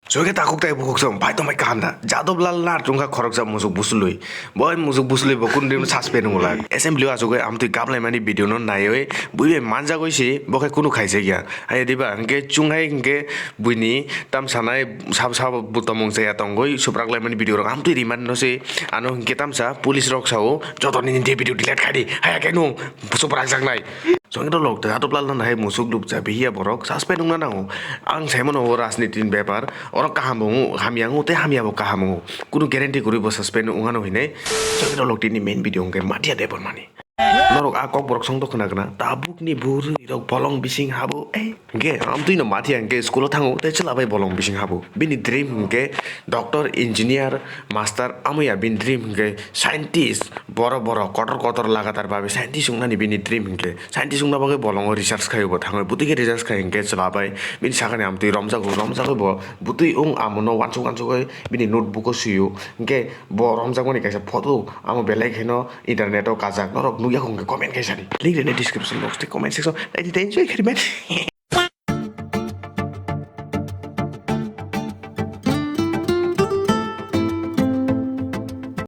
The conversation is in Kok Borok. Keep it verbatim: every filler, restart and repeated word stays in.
Joge takuk tai bukuk song, bai tongbai kaham da. Jadab Lal nar chungkha khoroksa musuk busulwi. Boi musuk busulwi bo kun rim suspend wngla. Assembly o asugwi amtwi gablai mani video no naiwi bui bai manjagwi si bo khe kunu khaijak ya. Hai diba hwnkhe chunghai hwnkhe buini tam sanai sab sab bo tomung chaya tongwi suprak lai mani video rok amtwi rimani no se ano hwnkhe tamsa police rok sao joto nini video delete khai di. Hai khe nung suprak jaknai. Songwrok lok tei atop lal nang hai musuk lukcha bihiya borok suspend wngna nango. Ang saimano o rajniti ni bepar, oro kaham wngo, hamya wngo tei hamya bo kaham wngo. Kunu guarantee kwrwi bo suspend wngano hinwi songwrok lok tini main video hwnkhe Mathia Debbarmani. Norok a kok borok songdo khna gana, tabuk ni bwrwi rok bolong bising habo, eh. Hwnkhe amtwi no Mathia hwnkhe school o thango tei chwla bai bolong bising habo. Bini dream hwnkhe doctor, engineer, master, amoya bini dream hwnkhe scientist. Borok borok kotor kotor lagatar babi scientist wngnani bini dream hwnkhe. Scientist wngna bagwi bolongo research khai bo thangwi bwtwi khe research khai hwnkhe chwla bai bini sakani amtwi romjago, romjagwi bo bwtwi wng amono wansuk wansugwi bini notebook o swio. Hwnkhe bo romjakmani kaisa photo amo belai kheno internet o kajak, norok nukya kho hwnkhe comment khai sadi. Link rwni description box tei comment section. Naidi tei enjoy khaidi man.